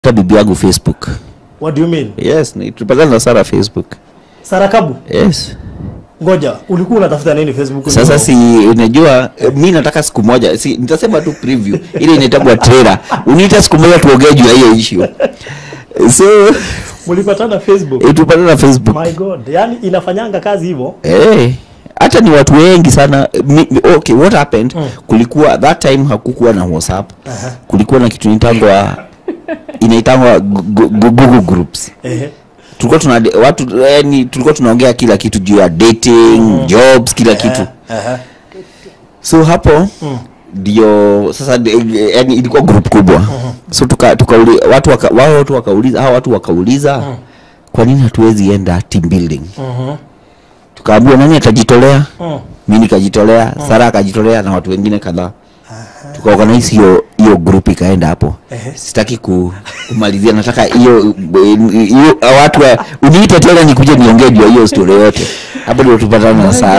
Nilipata bibi yangu Facebook. What do you mean? Yes, tulipatana na Sarah Facebook. Sarah Kabu? Yes. Ngoja, ulikuwa unatafuta nini Facebook? Sasa si unajua mimi nataka siku moja, si nitasema tu preview ile inaitwa trailer. Uniita siku moja tuongee juu ya hiyo issue. So mlipatana Facebook? Tulipatana Facebook. My God, yani inafanyanga kazi hivyo? Hata ni watu wengi sana. Okay, what happened? Kulikuwa that time hakukuwa na WhatsApp. Kulikuwa na kitu inaitangwa Google Groups. Tulikuwa tuna watu, yani tulikuwa tunaongea kila kitu juu ya dating, jobs, kila kitu. So hapo ndio sasa, yani ilikuwa group kubwa. So watu wakauliza, watu wakauliza kwa nini hatuwezi enda team building? Tukaambiwa nani atajitolea? Mimi nikajitolea, Sarah akajitolea na watu wengine kadhaa. Tukaorganize hiyo group ikaenda hapo. Sitaki kumalizia, nataka hiyo watu uniite tena nikuje niongee juu ya hiyo story yote. Hapo ndio tupatana na Sarah.